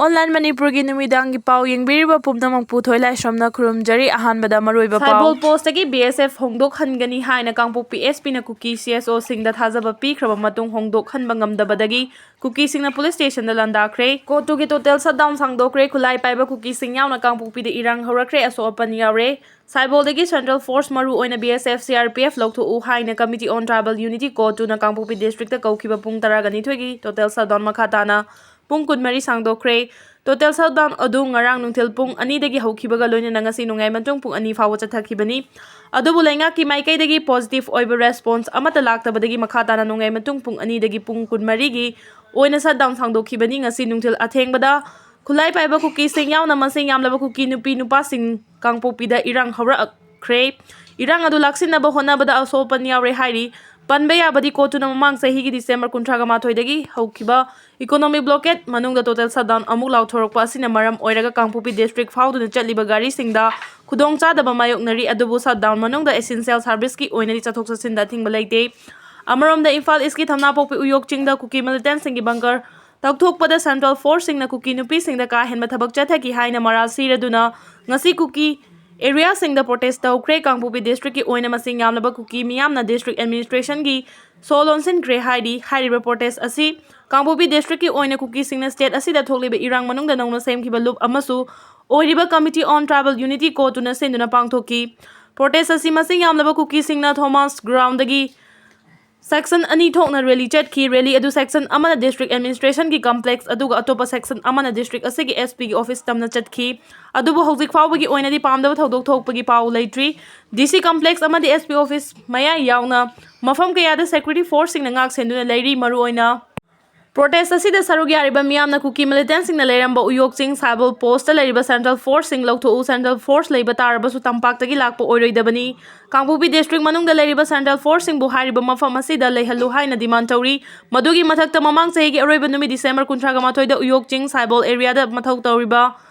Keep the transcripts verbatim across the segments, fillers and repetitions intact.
Online ꯃꯅꯤꯄꯨꯔꯒꯤ ꯅꯨꯃꯤꯗꯥꯡꯒꯤ ꯄꯥꯎ ꯌꯦꯡꯕꯤꯔꯤꯕ ꯄꯨꯝꯅꯃꯛꯄꯨ ꯊꯣꯏꯂꯥꯏꯁ꯭ꯔꯝꯅ ꯈꯨꯔꯨꯝꯖꯔꯤ꯫ ꯑꯍꯥꯟꯕꯗ ꯃꯔꯨꯑꯣꯏꯕ ꯄꯥꯎ꯫ ꯁꯥꯏꯕꯣꯜ ꯄꯣꯁꯇꯒꯤ ꯕꯤ ꯑꯦꯁ ꯑꯦꯐ ꯍꯣꯡꯗꯣꯛꯍꯟꯒꯅꯤ ꯍꯥꯏꯅ ꯀꯥꯡꯄꯣꯛꯄꯤ ꯑꯦꯁ ꯄꯤꯅ ꯀꯨꯀꯤ ꯁꯤ ꯑꯦꯁ ꯑꯣꯁꯤꯡꯗ ꯊꯥꯖꯕ ꯄꯤꯈ꯭ꯔꯕ ꯃꯇꯨꯡ ꯍꯣꯡꯗꯣꯛꯍꯟꯕ ꯉꯝꯗꯕꯗꯒꯤ ꯀꯨꯀꯤꯁꯤꯡꯅ ꯄꯨꯂꯤꯁ ꯁ꯭ꯇꯦꯁꯟꯗ ꯂꯥꯟꯗꯥꯈ꯭ꯔꯦ꯫ ꯀꯣ ꯇꯨꯒꯤ ꯇꯣꯇꯦꯜ ꯁꯠꯗꯥꯎꯟ ꯁꯥꯡꯗꯣꯛꯈ꯭ꯔꯦ꯫ ꯈꯨꯠꯂꯥꯏ ꯄꯥꯏꯕ ꯀꯨꯀꯤꯁꯤꯡ ꯌꯥꯎꯅ ꯀꯥꯡꯄꯣꯛꯄꯤꯗ ꯏꯔꯥꯡ ꯍꯧꯔꯛꯈ꯭ꯔꯦ꯫ ꯑꯁꯣꯛ ꯑꯄꯟ ꯌꯥꯎꯔꯦ꯫ ꯁꯥꯏꯕꯣꯜꯗꯒꯤ ꯁꯦꯟꯇ꯭ꯔꯦꯜ ꯐꯣꯔꯁ, ꯃꯔꯨ ꯑꯣꯏꯅ B S F, C R P F ꯂꯧꯊꯣꯛꯎ ꯍꯥꯏꯅ ꯀꯃꯤꯇꯤ ꯑꯣꯟ ꯇ꯭ꯔꯥꯏꯕꯦꯜ ꯌꯨꯅꯤꯇꯤ, ꯀꯣ ꯇꯨꯅ ꯀꯥꯡꯄꯣꯛꯄꯤ ꯗꯤꯁꯇ꯭ꯔꯤꯛꯇ ꯀꯧꯈꯤꯕ ꯄꯨꯡ ꯇꯔꯥꯒ ꯅꯤꯊꯣꯏꯒꯤ ꯇꯣꯇꯦꯜ ꯁꯠꯗꯥꯎꯟ ꯃꯈꯥ ꯇꯥꯅ ꯄꯨꯡ ꯀꯨꯟꯃꯔꯤ ꯁꯥꯡꯗꯣꯛꯈ꯭ꯔꯦ꯫ ꯇꯣꯇꯦꯜ ꯁꯠꯗꯥꯎꯟ ꯑꯗꯨ ꯉꯔꯥꯡ ꯅꯨꯡꯊꯤꯜ ꯄꯨꯡ ꯑꯅꯤꯗꯒꯤ ꯍꯧꯈꯤꯕꯒ ꯂꯣꯏꯅꯅ ꯉꯁꯤ ꯅꯣꯡꯌꯥꯏ ꯃꯇꯨꯡ ꯄꯨꯡ ꯑꯅꯤ ꯐꯥꯎꯕ ꯆꯠꯊꯈꯤꯕꯅꯤ꯫ ꯑꯗꯨꯕꯨ ꯂꯩꯉꯥꯛꯀꯤ ꯃꯥꯏꯀꯩꯗꯒꯤ ꯄꯣꯖꯤꯇꯤꯚ ꯑꯣꯏꯕ ꯔꯦꯁꯄꯣꯟꯁ ꯑꯃꯠꯇ ꯂꯥꯛꯇꯕꯗꯒꯤ ꯃꯈꯥ ꯇꯥꯅ ꯅꯣꯡꯌꯥꯏ ꯃꯇꯨꯡ ꯄꯨꯡ ꯑꯅꯤꯗꯒꯤ ꯄꯨꯡ ꯀꯨꯟꯃꯔꯤꯒꯤ ꯑꯣꯏꯅ ꯁꯠꯗꯥꯎꯟ ꯁꯥꯡꯗꯣꯛꯈꯤꯕꯅꯤ꯫ ꯉꯁꯤ ꯅꯨꯡꯊꯤꯜ ꯑꯊꯦꯡꯕꯗ ꯈꯨꯠꯂꯥꯏ ꯄꯥꯏꯕ ꯀꯨꯀꯤꯁꯤꯡ ꯌꯥꯎꯅ ꯃꯁꯤꯡ ꯌꯥꯝꯂꯕ ꯀꯨꯀꯤ ꯅꯨꯄꯤ ꯅꯨꯄꯥꯁꯤꯡ ꯀꯥꯡꯄꯣꯛꯄꯤꯗ ꯏꯔꯥꯡ ꯍꯧꯔꯛꯈ꯭ꯔꯦ꯫ ꯏꯔꯥꯡ ꯑꯗꯨ ꯂꯥꯛꯁꯤꯟꯅꯕ ꯍꯣꯠꯅꯕꯗ ꯑꯁꯣꯛ ꯑꯄꯟ ꯌꯥꯎꯔꯦ ꯍꯥꯏꯔꯤ꯫ ꯄꯟꯕ ꯌꯥꯕꯗꯤ, ꯀꯣ ꯇꯨꯅ ꯃꯃꯥꯡ ꯆꯍꯤꯒꯤ ꯗꯤꯁꯦꯝꯕꯔ ꯀꯨꯟꯊ꯭ꯔꯥꯒ ꯃꯥꯊꯣꯏꯗꯒꯤ ꯍꯧꯈꯤꯕ ꯏꯀꯣꯅꯣꯃꯤꯛ ꯕ꯭ꯂꯣꯀꯦꯠ ꯃꯅꯨꯡꯗ ꯇꯣꯇꯦꯜ ꯁꯠꯗꯥꯎꯟ ꯑꯃꯨꯛ ꯂꯥꯎꯊꯣꯔꯛꯄ ꯑꯁꯤꯅ ꯃꯔꯝ ꯑꯣꯏꯔꯒ ꯀꯥꯡꯄꯣꯛꯄꯤ ꯗꯤꯁꯇ꯭ꯔꯤꯛ ꯐꯥꯎꯗꯨꯅ ꯆꯠꯂꯤꯕ ꯒꯥꯔꯤꯁꯤꯡꯗ ꯈꯨꯗꯣꯡꯆꯥꯗꯕ ꯃꯥꯌꯣꯛꯅꯔꯤ꯫ ꯑꯗꯨꯕꯨ ꯁꯠꯗꯥꯎꯟ ꯃꯅꯨꯡꯗ ꯑꯦꯁꯦꯟꯁꯤꯌꯦꯜ ꯁꯥꯔꯚꯤꯁꯀꯤ ꯑꯣꯏꯅꯗꯤ ꯆꯠꯊꯣꯛ ꯆꯠꯁꯤꯟꯗ ꯑꯊꯤꯡꯕ ꯂꯩꯇꯦ꯫ ꯑꯃꯔꯣꯝꯗ ꯏꯝꯐꯥꯜ ꯏꯁꯀꯤ ꯊꯝꯅꯥꯄꯣꯛꯄꯤ ꯎꯌꯣꯛ ꯆꯤꯡꯗ ꯀꯨꯀꯤ ꯃꯤꯂꯤꯇꯦꯟꯁꯤꯡꯒꯤ ꯕꯪꯀꯔ ꯇꯧꯊꯣꯛꯄꯗ ꯁꯦꯟꯇ꯭ꯔꯦꯜ ꯐꯣꯔꯁꯁꯤꯡꯅ ꯀꯨꯀꯤ ꯅꯨꯄꯤꯁꯤꯡꯗ ꯀꯥ ꯍꯦꯟꯕ ꯊꯕꯛ ꯆꯠꯊꯈꯤ ꯍꯥꯏꯅ ꯃꯔꯥꯜ ꯁꯤꯔꯗꯨꯅ ꯉꯁꯤ ꯀꯨꯀꯤ ꯑꯦꯔꯤꯌꯥꯁꯤꯡꯗ ꯄ꯭ꯔꯣꯇꯦꯁ ꯇꯧꯈ꯭ꯔꯦ꯫ ꯀꯥꯡꯄꯣꯛꯄꯤ ꯗꯤꯁꯇ꯭ꯔꯤꯛꯀꯤ ꯑꯣꯏꯅ ꯃꯁꯤꯡ ꯌꯥꯝꯂꯕ ꯀꯨꯀꯤ ꯃꯤꯌꯥꯝꯅ ꯗꯤꯁꯇ꯭ꯔꯤꯛ ꯑꯦꯗꯃꯤꯅꯤꯁꯇ꯭ꯔꯦꯁꯟꯒꯤ ꯁꯣ ꯂꯣꯟꯁꯤꯟꯈ꯭ꯔꯦ ꯍꯥꯏꯔꯤ꯫ ꯍꯥꯏꯔꯤꯕ ꯄ꯭ꯔꯣꯇꯦꯁ ꯑꯁꯤ ꯀꯥꯡꯄꯣꯛꯄꯤ ꯗꯤꯁꯇ꯭ꯔꯤꯛꯀꯤ ꯑꯣꯏꯅ ꯀꯨꯀꯤꯁꯤꯡꯅ ꯁ꯭ꯇꯦꯠ ꯑꯁꯤꯗ ꯊꯣꯛꯂꯤꯕ ꯏꯔꯥꯡ ꯃꯅꯨꯡꯗ ꯅꯧꯅ ꯁꯦꯝꯈꯤꯕ ꯂꯨꯞ ꯑꯃꯁꯨ ꯑꯣꯏꯔꯤꯕ ꯀꯃꯤꯇꯤ ꯑꯣꯟ ꯇ꯭ꯔꯥꯏꯕꯦꯜ ꯌꯨꯅꯤꯇꯤ, ꯀꯣ ꯇꯨꯅ ꯁꯤꯟꯗꯨꯅ ꯄꯥꯡꯊꯣꯛꯈꯤ꯫ ꯄ꯭ꯔꯣꯇꯦꯁ ꯑꯁꯤ ꯃꯁꯤꯡ ꯌꯥꯝꯂꯕ ꯀꯨꯀꯤꯁꯤꯡꯅ ꯊꯣꯃꯥꯁ ꯒ꯭ꯔꯥꯎꯟꯗꯒꯤ ꯁꯦꯛꯁꯟ ꯑꯅꯤ ꯊꯣꯛꯅ ꯔꯦꯂꯤ ꯆꯠꯈꯤ꯫ ꯔꯦꯂꯤ ꯑꯗꯨ ꯁꯦꯛꯁꯟ ꯑꯃꯅ ꯗꯤꯁꯇ꯭ꯔꯤꯛ ꯑꯦꯗꯃꯤꯅꯤꯁꯇ꯭ꯔꯦꯁꯟꯒꯤ ꯀꯝꯄ꯭ꯂꯦꯛꯁ ꯑꯗꯨꯒ ꯑꯇꯣꯞꯄ ꯁꯦꯛꯁꯟ ꯑꯃꯅ ꯗꯤꯁꯇ꯭ꯔꯤꯛ ꯑꯁꯤꯒꯤ ꯑꯦꯁ ꯄꯤꯒꯤ ꯑꯣꯐꯤꯁ ꯇꯝꯅ ꯆꯠꯈꯤ꯫ ꯑꯗꯨꯕꯨ ꯍꯧꯖꯤꯛ ꯐꯥꯎꯕꯒꯤ ꯑꯣꯏꯅꯗꯤ ꯄꯥꯝꯗꯕ ꯊꯧꯗꯣꯛ ꯊꯣꯛꯄꯒꯤ ꯄꯥꯎ ꯂꯩꯇ꯭ꯔꯤ꯫ ꯗꯤ ꯁꯤ ꯀꯝꯄ꯭ꯂꯦꯛꯁ ꯑꯃꯗꯤ ꯑꯦꯁ ꯄꯤ ꯑꯣꯐꯤꯁ ꯃꯌꯥ ꯌꯥꯎꯅ ꯃꯐꯝ ꯀꯌꯥꯗ ꯁꯦꯀ꯭ꯌꯨꯔꯤꯇꯤ ꯐꯣꯔꯁꯁꯤꯡꯅ ꯉꯥꯛ ꯁꯦꯟꯗꯨꯅ ꯂꯩꯔꯤ꯫ ꯃꯔꯨꯑꯣꯏꯅ ꯄ꯭ꯔꯣꯇꯦꯁ ꯑꯁꯤꯗ ꯁꯔꯨꯛ ꯌꯥꯔꯤꯕ ꯃꯤꯌꯥꯝꯅ ꯀꯨꯀꯤ ꯃꯤꯂꯤꯇꯦꯟꯁꯤꯡꯅ ꯂꯩꯔꯝꯕ ꯎꯌꯣꯛ ꯆꯤꯡ ꯁꯥꯏꯕꯣꯜ ꯄꯣꯁꯇ ꯂꯩꯔꯤꯕ ꯁꯦꯟꯇ꯭ꯔꯦꯜ ꯐꯣꯔꯁꯁꯤꯡ ꯂꯧꯊꯣꯛꯎ, ꯁꯦꯟꯇ꯭ꯔꯦꯜ ꯐꯣꯔꯁ ꯂꯩꯕ ꯇꯥꯔꯕꯁꯨ ꯇꯝꯄꯥꯛꯇꯒꯤ ꯂꯥꯛꯄ ꯑꯣꯏꯔꯣꯏꯗꯕꯅꯤ, ꯀꯥꯡꯄꯣꯛꯄꯤ ꯗꯤꯁꯇ꯭ꯔꯤꯛ ꯃꯅꯨꯡꯗ ꯂꯩꯔꯤꯕ ꯁꯦꯟꯇ꯭ꯔꯦꯜ ꯐꯣꯔꯁꯁꯤꯡꯕꯨ ꯍꯥꯏꯔꯤꯕ ꯃꯐꯝ ꯑꯁꯤꯗ ꯂꯩꯍꯜꯂꯨ ꯍꯥꯏꯅ ꯗꯤꯃꯥꯟ ꯇꯧꯔꯤ꯫ ꯃꯗꯨꯒꯤ ꯃꯊꯛꯇ, ꯃꯃꯥꯡ ꯆꯍꯤꯒꯤ ꯑꯔꯣꯏꯕ ꯅꯨꯃꯤꯠ ꯗꯤꯁꯦꯝꯕꯔ ꯀꯨꯟꯊ꯭ꯔꯥꯒ ꯃꯥꯊꯣꯏꯗ ꯎꯌꯣꯛ ꯆꯤꯡ ꯁꯥꯏꯕꯣꯜ ꯑꯦꯔꯤꯌꯥꯗ ꯃꯊꯧ ꯇꯧꯔꯤꯕ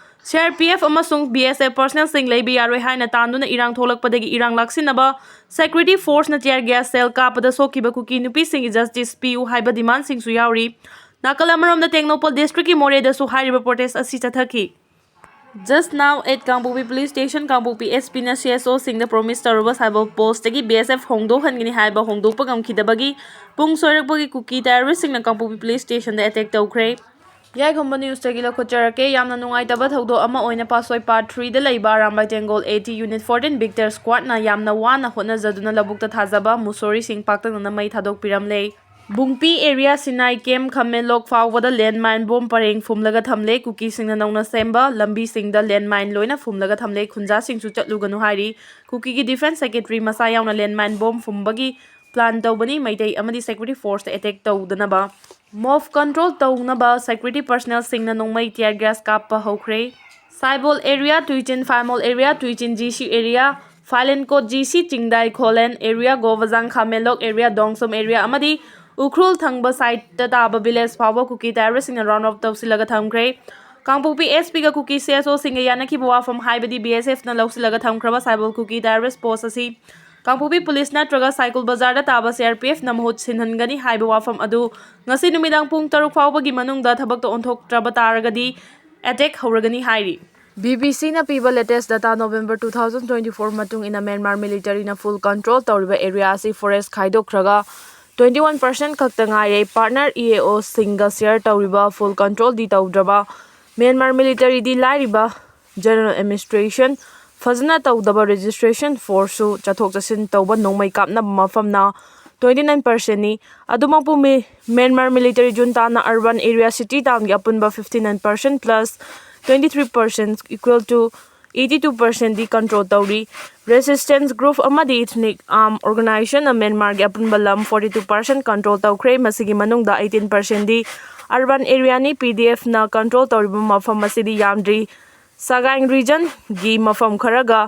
ꯁꯤ ꯑꯥꯔ ꯄꯤ ꯑꯦꯐ ꯑꯃꯁꯨꯡ ꯕꯤ ꯑꯦꯁ ꯑꯦꯐ ꯄꯔꯁꯅꯦꯜꯁꯤꯡ ꯂꯩꯕ ꯌꯥꯔꯣꯏ ꯍꯥꯏꯅ ꯇꯥꯟꯗꯨꯅ ꯏꯔꯥꯡ ꯊꯣꯛꯂꯛꯄꯗꯒꯤ ꯏꯔꯥꯡ ꯂꯥꯛꯁꯤꯟꯅꯕ ꯁꯦꯀ꯭ꯌꯨꯔꯤꯇꯤ ꯐꯣꯔꯁꯅ ꯇꯤꯌꯥꯔ ꯒ꯭ꯌꯥꯁ ꯁꯦꯜ ꯀꯥꯞꯄꯗ ꯁꯣꯛꯈꯤꯕ ꯀꯨꯀꯤ ꯅꯨꯄꯤꯁꯤꯡꯒꯤ ꯖꯁꯇꯤꯁ ꯄꯤꯌꯨ ꯍꯥꯏꯕ ꯗꯤꯃꯥꯟꯁꯤꯡꯁꯨ ꯌꯥꯎꯔꯤ꯫ ꯅꯥꯀꯜ ꯑꯃꯔꯣꯝꯗ, ꯇꯦꯡꯅꯧꯄꯜ ꯗꯤꯁꯇ꯭ꯔꯤꯛꯀꯤ ꯃꯣꯔꯦꯗꯁꯨ ꯍꯥꯏꯔꯤꯕ ꯄ꯭ꯔꯣꯇꯦꯁ ꯑꯁꯤ ꯆꯠꯊꯈꯤ꯫ Just now at Kangpokpi police station, Kangpokpi S ꯄꯤꯅ ꯁꯤ ꯑꯦꯁ ꯑꯣꯁꯤꯡꯗ ꯄ꯭ꯔꯣꯃꯤꯁ ꯇꯧꯔꯕ ꯁꯥꯏꯕꯣꯜ ꯄꯣꯁꯇꯒꯤ ꯕꯤ ꯑꯦꯁ ꯑꯦꯐ ꯍꯣꯡꯗꯣꯛꯍꯟꯒꯅꯤ ꯍꯥꯏꯕ ꯍꯣꯡꯗꯣꯛꯄ ꯉꯝꯈꯤꯗꯕꯒꯤ ꯄꯨꯡ ꯁꯣꯏꯔꯛꯄꯒꯤ ꯀꯨꯀꯤ ꯇꯦꯔꯣꯔꯤꯁꯁꯤꯡꯅ ꯀꯥꯡꯄꯣꯛꯄꯤ ꯄꯨꯂꯤꯁ ꯁ꯭ꯇꯦꯁꯟꯗ ꯑꯦꯇꯦꯛ ꯇꯧꯈ꯭ꯔꯦ꯫ ꯌꯥꯏꯈꯣꯝꯕ ꯅ꯭ꯌꯨꯁꯇꯒꯤ ꯂꯧꯈꯠꯆꯔꯛꯀꯦ꯫ ꯌꯥꯝꯅ ꯅꯨꯡꯉꯥꯏꯇꯕ ꯊꯧꯗꯣꯛ ꯑꯃ ꯑꯣꯏꯅ ꯄꯥꯠꯁꯣꯏ ꯄꯥꯔꯠ ꯊ꯭ꯔꯤꯗ ꯂꯩꯕ Arambai Tenggol A T unit fourteen victor ꯁ꯭ꯀ꯭ꯋꯥꯗꯅ ꯌꯥꯝꯅ ꯋꯥꯅ ꯍꯣꯠꯅꯖꯗꯨꯅ ꯂꯧꯕꯨꯛꯇ ꯊꯥꯖꯕ ꯃꯨꯁꯣꯔꯤꯁꯤꯡ ꯄꯥꯛꯇꯛꯅꯅ ꯃꯩ ꯊꯥꯗꯣꯛꯄꯤꯔꯝꯂꯦ꯫ ꯕꯨꯡꯄꯤ ꯑꯦꯔꯤꯌꯥ, ꯁꯤꯅꯥꯏ ꯀꯦꯝ, ꯈꯥꯃꯦꯟꯂꯣꯛ ꯐꯥꯎꯕꯗ ꯂꯦꯟꯃꯥꯏꯟ ꯕꯣꯝ ꯄꯔꯦꯡ ꯐꯨꯝꯂꯒ ꯊꯝꯂꯦ꯫ ꯀꯨꯀꯤꯁꯤꯡꯅ ꯅꯧꯅ ꯁꯦꯝꯕ ꯂꯝꯕꯤꯁꯤꯡꯗ ꯂꯦꯟꯃꯥꯏꯟ ꯂꯣꯏꯅ ꯐꯨꯝꯂꯒ ꯊꯝꯂꯦ꯫ ꯈꯨꯟꯖꯥꯁꯤꯡꯁꯨ ꯆꯠꯂꯨꯒꯅꯨ ꯍꯥꯏꯔꯤ꯫ ꯀꯨꯀꯤꯒꯤ ꯗꯤꯐꯦꯟꯁ ꯁꯦꯀ꯭ꯔꯦꯇꯔꯤ ꯃꯁꯥ ꯌꯥꯎꯅ ꯂꯦꯟꯃꯥꯏꯟ ꯕꯣꯝ ꯐꯨꯝꯕꯒꯤ ꯄ꯭ꯂꯥꯟ ꯇꯧꯕꯅꯤ꯫ ꯃꯩꯇꯩ ꯑꯃꯗꯤ ꯁꯦꯀ꯭ꯌꯨꯔꯤꯇꯤ ꯐꯣꯔꯁꯇ ꯑꯦꯇꯦꯛ ꯇꯧꯗꯅꯕ ꯃꯣꯕ ꯀꯟꯇ꯭ꯔꯣꯜ ꯇꯧꯅꯕ ꯁꯦꯀ꯭ꯌꯨꯔꯤꯇꯤ ꯄꯔꯁꯅꯦꯜꯁꯤꯡꯅ ꯅꯣꯡꯃꯩ ꯇꯤꯌꯔ ꯒ꯭ꯌꯥꯁ ꯀꯥꯞꯄ ꯍꯧꯈ꯭ꯔꯦ꯫ Saibol area, Tuichin Phaimol area, Tuichin G C area, Phailenkot G C, Chingdai Kholen area, Gobajang Khamenlok area, Dongsom area ꯑꯃꯗꯤ ꯎꯈ꯭ꯔꯨꯜ ꯊꯪꯕ ꯁꯥꯏꯠꯇ ꯇꯥꯕ ꯚꯤꯂꯦꯖ ꯐꯥꯎꯕ ꯀꯨꯀꯤ ꯇꯦꯔꯣꯔꯤꯁꯁꯤꯡꯅ ꯔꯥꯎꯟ ꯑꯣꯐ ꯇꯧꯁꯤꯜꯂꯒ ꯊꯝꯈ꯭ꯔꯦ꯫ ꯀꯥꯡꯄꯣꯛꯄꯤ ꯑꯦꯁ ꯄꯤꯒ ꯀꯨꯀꯤ ꯁꯤ ꯑꯦꯁ ꯑꯣꯁꯤꯡꯒ ꯌꯥꯅꯈꯤꯕ ꯋꯥꯐꯝ, ꯍꯥꯏꯕꯗꯤ ꯕꯤ ꯑꯦꯁ ꯑꯦꯐꯅ ꯂꯧꯁꯤꯜꯂꯒ ꯊꯝꯈ꯭ꯔꯕ ꯁꯥꯏꯕꯣꯜ ꯀꯨꯀꯤ ꯇꯦꯔꯣꯔꯤꯁ ꯄꯣꯁ ꯑꯁꯤ ꯀꯥꯡꯄꯣꯛꯄꯤ ꯄꯨꯂꯤꯁ ꯅꯠꯇ꯭ꯔꯒ ꯁꯥꯏꯀꯨꯜ ꯕꯖꯥꯔꯗ ꯇꯥꯕ ꯁꯤ ꯑꯥꯔ ꯄꯤ ꯑꯦꯐꯅ ꯃꯍꯨꯠ ꯁꯤꯟꯍꯟꯒꯅꯤ ꯍꯥꯏꯕ ꯋꯥꯐꯝ ꯑꯗꯨ ꯉꯁꯤ ꯅꯨꯃꯤꯗꯥꯡ ꯄꯨꯡ ꯇꯔꯨꯛ ꯐꯥꯎꯕꯒꯤ ꯃꯅꯨꯡꯗ ꯊꯕꯛꯇ ꯑꯣꯟꯊꯣꯛꯇ꯭ꯔꯕ ꯇꯥꯔꯒꯗꯤ ꯑꯦꯇꯦꯛ ꯍꯧꯔꯒꯅꯤ ꯍꯥꯏꯔꯤ꯫ ꯕꯤ ꯕꯤ ꯁꯤꯅ ꯄꯤꯕ latest data, November two thousand twenty four ꯃꯇꯨꯡ ꯏꯟꯅ ꯃ꯭ꯌꯥꯟꯃꯥꯔ ꯃꯤꯂꯤꯇꯔꯤꯅ ꯐꯨꯜ ꯀꯟꯇ꯭ꯔꯣꯜ ꯇꯧꯔꯤꯕ ꯑꯦꯔꯤꯌꯥ ꯑꯁꯤ ꯐꯣꯔꯦꯁ ꯈꯥꯏꯗꯣꯛꯈ꯭ꯔꯒ ꯇ꯭ꯋꯦꯟꯇꯤ ꯋꯥꯟ ꯄꯥꯔꯁꯦꯟ ꯈꯛꯇ ꯉꯥꯏꯔꯦ꯫ ꯄꯥꯔꯠꯅꯔ ꯏ ꯑꯦ ꯑꯣꯁꯤꯡꯒ ꯁꯤꯌꯔ ꯇꯧꯔꯤꯕ ꯐꯨꯜ ꯀꯟꯇ꯭ꯔꯣꯜꯗꯤ ꯇꯧꯗ꯭ꯔꯕ ꯃ꯭ꯌꯥꯟꯃꯥꯔ ꯃꯤꯂꯤꯇꯔꯤꯗꯤ ꯂꯥꯏꯔꯤꯕ ꯖꯦꯅꯔꯦꯜ ꯑꯦꯗꯃꯤꯅꯤꯁꯇ꯭ꯔꯦꯁꯟ ꯐꯖꯅ ꯇꯧꯗꯕ, ꯔꯦꯖꯤꯁꯇ꯭ꯔꯦꯁꯟ ꯐꯣꯔꯁꯁꯨ ꯆꯠꯊꯣꯛ ꯆꯠꯁꯤꯟ ꯇꯧꯕ, ꯅꯣꯡꯃꯩ ꯀꯥꯞꯅꯕ ꯃꯐꯝꯅ ꯇ꯭ꯋꯦꯟꯇꯤ ꯅꯥꯏꯟ ꯄꯥꯔꯁꯦꯟꯅꯤ꯫ ꯑꯗꯨꯃꯛꯄꯨ ꯃꯤ-, ꯃ꯭ꯌꯥꯟꯃꯥꯔ ꯃꯤꯂꯤꯇꯔꯤ ꯖꯨꯟꯇꯥꯅ ꯑꯔꯕꯟ ꯑꯦꯔꯤꯌꯥ, ꯁꯤꯇꯤ ꯇꯥꯎꯟꯒꯤ ꯑꯄꯨꯟꯕ fifty nine percent plus twenty three percent equal to eighty two percent ꯗꯤ ꯀꯟꯇ꯭ꯔꯣꯜ ꯇꯧꯔꯤ꯫ ꯔꯦꯁꯤꯁꯇꯦꯟꯁ ꯒ꯭ꯔꯨꯞ ꯑꯃꯗꯤ ꯏꯊꯅꯤꯛ ꯑꯥꯔꯝ ꯑꯣꯔꯒꯅꯥꯏꯖꯦꯁꯟꯅ ꯃ꯭ꯌꯥꯟꯃꯥꯔꯒꯤ ꯑꯄꯨꯟꯕ ꯂꯝ ꯐꯣꯔꯇꯤ ꯇꯨ ꯄꯥꯔꯁꯦꯟ ꯀꯟꯇ꯭ꯔꯣꯜ ꯇꯧꯈ꯭ꯔꯦ꯫ ꯃꯁꯤꯒꯤ ꯃꯅꯨꯡꯗ ꯑꯩꯇꯤꯟ ꯄꯥꯔꯁꯦꯟꯗꯤ ꯑꯔꯕꯟ ꯑꯦꯔꯤꯌꯥꯅꯤ꯫ ꯄꯤ ꯗꯤ ꯑꯦꯐꯅ ꯀꯟꯇ꯭ꯔꯣꯜ ꯇꯧꯔꯤꯕ ꯃꯐꯝ ꯑꯁꯤꯗꯤ ꯌꯥꯝꯗ꯭ꯔꯤ꯫ ꯁꯒꯥꯏꯡ ꯔꯤꯖꯟꯒꯤ ꯃꯐꯝ ꯈꯔꯒ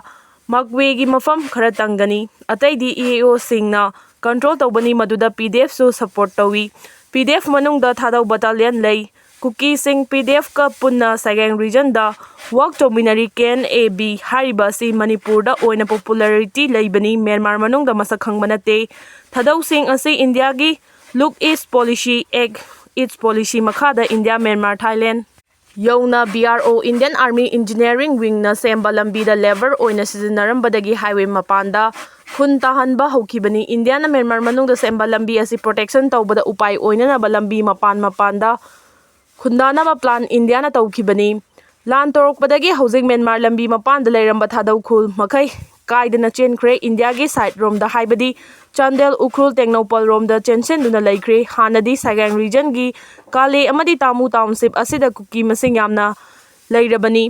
ꯃꯛꯋꯦꯒꯤ ꯃꯐꯝ ꯈꯔꯇꯪꯒꯅꯤ꯫ ꯑꯇꯩꯗꯤ ꯏ ꯑꯦ ꯑꯣꯁꯤꯡꯅ ꯀꯟꯇ꯭ꯔꯣꯜ ꯇꯧꯕꯅꯤ, ꯃꯗꯨꯗ ꯄꯤ ꯗꯤ ꯑꯦꯐꯁꯨ ꯁꯄꯣꯔꯠ ꯇꯧꯏ꯫ ꯄꯤ ꯗꯤ ꯑꯦꯐ ꯃꯅꯨꯡꯗ ꯊꯥꯗꯧ ꯕꯇꯥꯂꯤꯌꯟ ꯂꯩ꯫ ꯀꯨꯀꯤꯁꯤꯡ ꯄꯤ ꯗꯤ ꯑꯦꯐꯀ ꯄꯨꯟꯅ ꯁꯒꯥꯏꯡ ꯔꯤꯖꯟꯗ ꯋꯥꯛ ꯇꯧꯃꯤꯟꯅꯔꯤ꯫ ꯀꯦ ꯑꯦꯟ ꯑꯦ ꯕꯤ ꯍꯥꯏꯔꯤꯕ ꯑꯁꯤ ꯃꯅꯤꯄꯨꯔꯗ ꯑꯣꯏꯅ ꯄꯣꯄꯨꯂꯔꯤꯇꯤ ꯂꯩꯕꯅꯤ, ꯃ꯭ꯌꯥꯟꯃꯥꯔ ꯃꯅꯨꯡꯗ ꯃꯁꯛ ꯈꯪꯕ ꯅꯠꯇꯦ꯫ ꯊꯥꯗꯧꯁꯤꯡ ꯑꯁꯤ ꯏꯟꯗꯤꯌꯥꯒꯤ ꯂꯨꯛ ꯏꯁ ꯄꯣꯂꯤꯁꯤ ꯑꯦꯛ ꯏꯁ ꯄꯣꯂꯤꯁꯤ ꯃꯈꯥꯗ ꯏꯟꯗꯤꯌꯥ, ꯃ꯭ꯌꯥꯟꯃꯥꯔ, ꯊꯥꯏꯂꯦꯟ ꯌꯧꯅ ꯕꯤ ꯑꯥꯔ ꯑꯣ, Indian Army Engineering Wingꯅ ꯁꯦꯝꯕ ꯂꯝꯕꯤꯗ ꯂꯦꯕꯔ ꯑꯣꯏꯅ ꯁꯤꯖꯤꯟꯅꯔꯝꯕꯗꯒꯤ ꯍꯥꯏꯋꯦ ꯃꯄꯥꯟꯗ ꯈꯨꯟ ꯇꯥꯍꯟꯕ ꯍꯧꯈꯤꯕꯅꯤ꯫ ꯏꯟꯗꯤꯌꯥꯅ ꯃ꯭ꯌꯥꯟꯃꯥꯔ ꯃꯅꯨꯡꯗ ꯁꯦꯝꯕ ꯂꯝꯕꯤ ꯑꯁꯤ ꯄ꯭ꯔꯣꯇꯦꯛꯁꯟ ꯇꯧꯕꯗ ꯎꯄꯥꯏ ꯑꯣꯏꯅꯅꯕ ꯂꯝꯕꯤ ꯃꯄꯥꯟ ꯃꯄꯥꯟꯗ ꯈꯨꯟꯗꯥꯅꯕ ꯄ꯭ꯂꯥꯟ ꯏꯟꯗꯤꯌꯥꯅ ꯇꯧꯈꯤꯕꯅꯤ꯫ ꯂꯥꯟ ꯇꯧꯔꯛꯄꯗꯒꯤ ꯍꯧꯖꯤꯛ ꯃ꯭ꯌꯥꯟꯃꯥꯔ ꯂꯝꯕꯤ ꯃꯄꯥꯟꯗ ꯂꯩꯔꯝꯕ ꯊꯥꯗꯧ ꯈꯨꯜ ꯃꯈꯩ ꯀꯥꯏꯗꯅ ꯆꯦꯟꯈ꯭ꯔꯦ꯫ ꯏꯟꯗꯤꯌꯥꯒꯤ ꯁꯥꯏꯠ ꯔꯣꯝꯗ, ꯍꯥꯏꯕꯗꯤ ꯆꯥꯟꯗꯦꯜ, ꯎꯈ꯭ꯔꯨꯜ, ꯇꯦꯡꯅꯧꯄꯜ ꯔꯣꯝꯗ ꯆꯦꯟꯁꯤꯟꯗꯨꯅ ꯂꯩꯈ꯭ꯔꯦ꯫ ꯍꯥꯟꯅꯗꯤ ꯁꯒꯥꯡ ꯔꯤꯖꯟꯒꯤ ꯀꯥꯂꯦ ꯑꯃꯗꯤ ꯇꯥꯃꯨ ꯇꯥꯎꯟꯁꯤꯞ ꯑꯁꯤꯗ ꯀꯨꯀꯤ ꯃꯁꯤꯡ ꯌꯥꯝꯅ ꯂꯩꯔꯕꯅꯤ꯫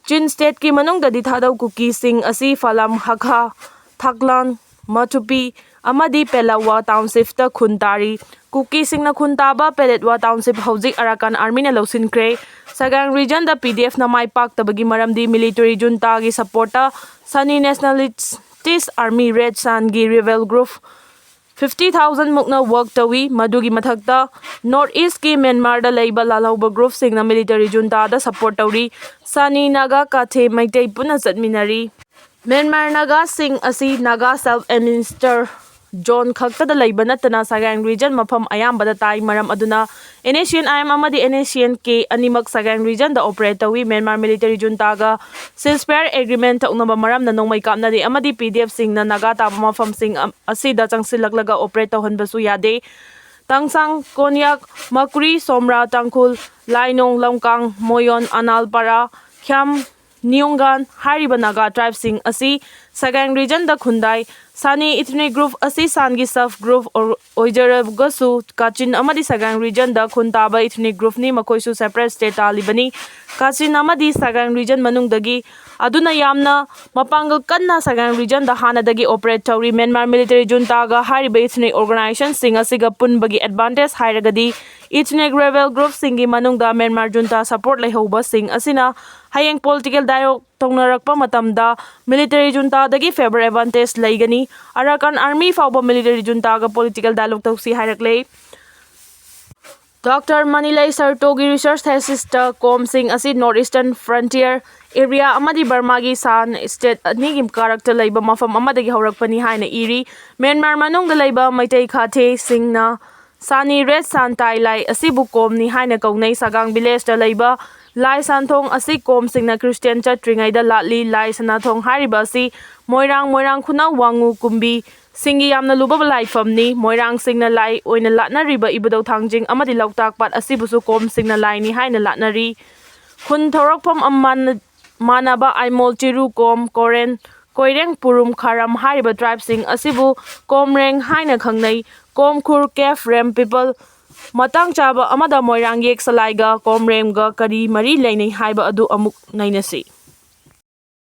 ꯆꯤꯟ ꯁ꯭ꯇꯦꯠꯀꯤ ꯃꯅꯨꯡꯗꯗꯤ ꯊꯥꯗꯧ ꯀꯨꯀꯤꯁꯤꯡ ꯑꯁꯤ ꯐꯥꯂꯥꯝ, ꯍꯥꯈꯥ, ꯊꯥꯛꯂꯥꯟ, ꯃꯊꯨꯄꯤ ꯑꯃꯗꯤ ꯄꯦꯂꯥꯋꯥ ꯇꯥꯎꯟꯁꯤꯞꯇ ꯈꯨꯟ ꯇꯥꯔꯤ꯫ ꯀꯨꯀꯤꯁꯤꯡꯅ ꯈꯨꯟ ꯇꯥꯕ ꯄꯦꯂꯦꯠꯋꯥ ꯇꯥꯎꯟꯁꯤꯞ ꯍꯧꯖꯤꯛ ꯑꯔꯥꯀꯥꯟ ꯑꯥꯔꯃꯤꯅ ꯂꯧꯁꯤꯟꯈ꯭ꯔꯦ꯫ ꯁꯒꯥꯡ ꯔꯤꯖꯟꯗ ꯄꯤ ꯗꯤ ꯑꯦꯐꯅ ꯃꯥꯏ ꯄꯥꯛꯇꯕꯒꯤ ꯃꯔꯝꯗꯤ ꯃꯤꯂꯤꯇꯔꯤ ꯖꯨꯟꯇꯥꯒꯤ ꯁꯄꯣꯔꯠꯇ ꯁꯅꯤ ꯅꯦꯁꯅꯦꯂꯤꯁꯇꯤꯁ ꯑꯥꯔꯃꯤ, ꯔꯦꯗ ꯁꯥꯟꯒꯤ ꯔꯤꯕꯦꯜ ꯒ꯭ꯔꯨꯞ ꯐꯤꯐꯇꯤ ꯊꯥꯎꯖꯟ ꯃꯨꯛꯅ ꯋꯔꯛ ꯇꯧꯏ꯫ ꯃꯗꯨꯒꯤ ꯃꯊꯛꯇ ꯅꯣꯔꯠ ꯏꯁꯀꯤ ꯃ꯭ꯌꯥꯟꯃꯥꯔꯗ ꯂꯩꯕ ꯂꯥꯜꯍꯧꯕ ꯒ꯭ꯔꯨꯞꯁꯤꯡꯅ ꯃꯤꯂꯤꯇꯔꯤ ꯖꯨꯟꯇꯥꯗ ꯁꯄꯣꯔꯠ ꯇꯧꯔꯤ꯫ ꯁꯥꯅꯤ, ꯅꯥꯒꯥ, ꯀꯥꯊꯦ, ꯃꯩꯇꯩ ꯄꯨꯟꯅ ꯆꯠꯃꯤꯟꯅꯔꯤ꯫ ꯃ꯭ꯌꯥꯟꯃꯥꯔ ꯅꯥꯒꯥꯁꯤꯡ ꯑꯁꯤ ꯅꯥꯒꯥ ꯁꯦꯜꯐ ꯑꯦꯗꯃꯤꯅꯤꯁꯇꯔ ꯖꯣꯟ ꯈꯛꯇꯗ ꯂꯩꯕ ꯅꯠꯇꯅ ꯁꯒꯥꯡ ꯔꯤꯖꯟ ꯃꯐꯝ ꯑꯌꯥꯝꯕꯗ ꯇꯥꯏ꯫ ꯃꯔꯝ ꯑꯗꯨꯅ N S C N I M ꯑꯃꯗꯤ N S C N K ꯑꯅꯤꯃꯛ ꯁꯒꯥꯡ ꯔꯤꯖꯟꯗ ꯑꯣꯄꯔꯦꯠ ꯇꯧꯏ꯫ ꯃ꯭ꯌꯥꯟꯃꯥꯔ ꯃꯤꯂꯤꯇꯔꯤ ꯖꯨꯟꯇꯥꯒ ꯁꯤꯖꯐꯥꯌꯔ ꯑꯦꯒ꯭ꯔꯤꯃꯦꯟ ꯇꯧꯅꯕ ꯃꯔꯝꯅ ꯅꯣꯡꯃꯩ ꯀꯥꯞꯅꯔꯤ ꯑꯃꯗꯤ ꯄꯤ ꯗꯤ ꯑꯦꯐꯁꯤꯡꯅ ꯅꯥꯒꯥ ꯇꯥꯕ ꯃꯐꯝꯁꯤꯡ ꯑ-, ꯑꯁꯤꯗ ꯆꯪꯁꯤꯜꯂꯛꯂꯒ ꯑꯣꯄꯔꯦꯠ ꯇꯧꯍꯟꯕꯁꯨ ꯌꯥꯗꯦ꯫ ꯇꯥꯡꯁꯥꯡ, ꯀꯣꯟꯌꯥꯛ, ꯃꯀꯨꯔꯤ, ꯁꯣꯝꯔꯥ, ꯇꯥꯡꯈꯨꯜ, ꯂꯥꯏꯅꯣꯡ, ꯂꯝꯀꯥꯡ, ꯃꯣꯌꯣꯟ, ꯑꯅꯥꯜꯄꯥꯔꯥ, ꯈ꯭ꯌꯥꯝ, ꯅꯤꯌꯣꯡꯒꯥꯟ ꯍꯥꯏꯔꯤꯕ ꯅꯥꯒꯥ ꯇ꯭ꯔꯥꯏꯕꯁꯤꯡ ꯑꯁꯤ ꯁꯒꯥꯡ ꯔꯤꯖꯟꯗ ꯈꯨꯟꯗꯥꯏ꯫ ꯁꯥꯅꯤ ꯏꯊꯅꯤꯛ ꯒ꯭ꯔꯨꯞ ꯑꯁꯤ ꯁꯥꯟꯒꯤ ꯁꯕ ꯒ꯭ꯔꯨꯞ ꯑꯣꯏ-, ꯑꯣꯏꯖꯔꯒꯁꯨ ꯀꯥꯆꯤꯟ ꯑꯃꯗꯤ ꯁꯒꯥꯡ ꯔꯤꯖꯟꯗ ꯈꯨꯟ ꯇꯥꯕ ꯏꯊꯅꯤꯛ ꯒ꯭ꯔꯨꯞꯅꯤ꯫ ꯃꯈꯣꯏꯁꯨ ꯁꯦꯄꯔꯦꯠ ꯁ꯭ꯇꯦꯠ ꯇꯥꯜꯂꯤꯕꯅꯤ꯫ ꯀꯥꯆꯤꯟ ꯑꯃꯗꯤ ꯁꯒꯥꯡ ꯔꯤꯖꯟ ꯃꯅꯨꯡꯗꯒꯤ ꯑꯗꯨꯅ ꯌꯥꯝꯅ ꯃꯄꯥꯡꯒꯜ ꯀꯟꯅ ꯁꯒꯥꯡ ꯔꯤꯖꯟꯗ ꯍꯥꯟꯅꯗꯒꯤ ꯑꯣꯄꯔꯦꯠ ꯇꯧꯔꯤ꯫ ꯃ꯭ꯌꯥꯟꯃꯥꯔ ꯃꯤꯂꯤꯇꯔꯤ ꯖꯨꯟꯇꯥꯒ ꯍꯥꯏꯔꯤꯕ ꯏꯊꯅꯤꯛ ꯑꯣꯔꯒꯅꯥꯏꯖꯦꯁꯟꯁꯤꯡ ꯑꯁꯤꯒ ꯄꯨꯟꯕꯒꯤ ꯑꯦꯗꯚꯥꯟꯇꯦꯖ ꯍꯥꯏꯔꯒꯗꯤ ꯏꯊꯅꯤꯛ ꯔꯦꯕꯦꯜ ꯒ꯭ꯔꯨꯞꯁꯤꯡꯒꯤ ꯃꯅꯨꯡꯗ ꯃ꯭ꯌꯥꯟꯃꯥꯔ ꯖꯨꯟꯇꯥ ꯁꯄꯣꯔꯠ ꯂꯩꯍꯧꯕꯁꯤꯡ ꯑꯁꯤꯅ ꯍꯌꯦꯡ ꯄꯣꯂꯤꯇꯤꯀꯦꯜ ꯗꯥꯏꯂꯣꯒ ꯇꯧꯅꯔꯛꯄ ꯃꯇꯝꯗ ꯃꯤꯂꯤꯇꯔꯤ ꯖꯨꯟꯇꯥꯗꯒꯤ ꯐꯦꯚꯔ ꯑꯦꯗꯚꯥꯟꯇꯦꯖ ꯂꯩꯒꯅꯤ꯫ ꯑꯔꯥꯀꯥꯟ ꯑꯥꯔꯃꯤ ꯐꯥꯎꯕ ꯃꯤꯂꯤꯇꯔꯤ ꯖꯨꯟꯇꯥꯒ ꯄꯣꯂꯤꯇꯤꯀꯦꯜ ꯗꯥꯏꯂꯣꯒ ꯇꯧꯁꯤ ꯍꯥꯏꯔꯛꯂꯦ꯫ ꯗꯣꯛꯇꯔ ꯃꯅꯤꯂꯩ ꯁꯔꯇꯣꯒꯤ ꯔꯤꯁꯔꯁ ꯊꯦꯁꯤꯁꯇ ꯀꯣꯝꯁꯤꯡ ꯑꯁꯤ ꯅꯣꯔꯠ ꯏꯁꯇꯔꯟ ꯐ꯭ꯔꯟꯇꯤꯌꯔ ꯑꯦꯔꯤꯌꯥ ꯑꯃꯗꯤ ꯕꯔꯃꯥꯒꯤ ꯁꯥꯟ ꯁ꯭ꯇꯦꯠ ꯑꯅꯤꯒꯤ ꯀꯥꯔꯛꯇ ꯂꯩꯕ ꯃꯐꯝ ꯑꯃꯗꯒꯤ ꯍꯧꯔꯛꯄꯅꯤ ꯍꯥꯏꯅ ꯏꯔꯤ꯫ ꯃ꯭ꯌꯥꯟꯃꯥꯔ ꯃꯅꯨꯡꯗ ꯂꯩꯕ ꯃꯩꯇꯩ ꯈꯥꯊꯦꯁꯤꯡꯅ ꯁꯥꯅꯤ ꯔꯦꯠ ꯁꯥꯟꯇꯥꯏ ꯂꯥꯏ ꯑꯁꯤꯕꯨ ꯀꯣꯝꯅꯤ ꯍꯥꯏꯅ ꯀꯧꯅꯩ꯫ ꯁꯥꯒꯥꯡ ꯚꯤꯂꯦꯖꯇ ꯂꯩꯕ ꯂꯥꯏ ꯁꯥꯟꯊꯣꯡ ꯑꯁꯤ ꯀꯣꯝꯁꯤꯡꯅ ꯈ꯭ꯔꯤꯁꯇꯤꯌꯥꯟ ꯆꯠꯇ꯭ꯔꯤꯉꯩꯗ ꯂꯥꯠꯂꯤ꯫ ꯂꯥꯏ ꯁꯅꯥꯊꯣꯡ ꯍꯥꯏꯔꯤꯕ ꯑꯁꯤ ꯃꯣꯏꯔꯥꯡ, ꯃꯣꯏꯔꯥꯡ ꯈꯨꯅꯧ, ꯋꯥꯉꯨ, ꯀꯨꯝꯕꯤ ꯁꯤꯡꯒꯤ ꯌꯥꯝꯅ ꯂꯨꯕ ꯂꯥꯏꯐꯝꯅꯤ꯫ ꯃꯣꯏꯔꯥꯡꯁꯤꯡꯅ ꯂꯥꯏ ꯑꯣꯏꯅ ꯂꯥꯠꯅꯔꯤꯕ ꯏꯕꯨꯙꯧ ꯊꯥꯡꯖꯤꯡ ꯑꯃꯗꯤ ꯂꯣꯛꯇꯥꯛ ꯄꯥꯠ ꯑꯁꯤꯕꯨꯁꯨ ꯀꯣꯝꯁꯤꯡꯅ ꯂꯥꯏꯅꯤ ꯍꯥꯏꯅ ꯂꯥꯠꯅꯔꯤ꯫ ꯈꯨꯟ ꯊꯧꯔꯛꯐꯝ ꯑꯃ ꯃꯥꯟꯅ-, ꯃꯥꯟꯅꯕ ꯑꯥꯏꯃꯣꯜ, ꯆꯤꯔꯨ, ꯀꯣꯝ, ꯀꯣꯔꯦꯟ, ꯀꯣꯏꯔꯦꯡ, ꯄꯨꯔꯨꯝ, ꯈꯥꯔꯝ ꯍꯥꯏꯔꯤꯕ ꯇ꯭ꯔꯥꯏꯕꯁꯤꯡ ꯑꯁꯤꯕꯨ ꯀꯣꯝꯔꯦꯡ ꯍꯥꯏꯅ ꯈꯪꯅꯩ꯫ ꯀꯣꯝꯈꯨꯔ, ꯀꯦꯐ, ꯔꯦꯝ ꯄꯤꯄꯜ, ꯃꯇꯥꯡ ꯆꯥꯕ ꯑꯃꯗ ꯃꯣꯏꯔꯥꯡ ꯌꯦꯛ ꯁꯂꯥꯏꯒ ꯀꯣꯝꯔꯦꯡꯒ ꯀꯔꯤ ꯃꯔꯤ ꯂꯩꯅꯩ ꯍꯥꯏꯕ ꯑꯗꯨ ꯑꯃꯨꯛ ꯅꯩꯅꯁꯤ꯫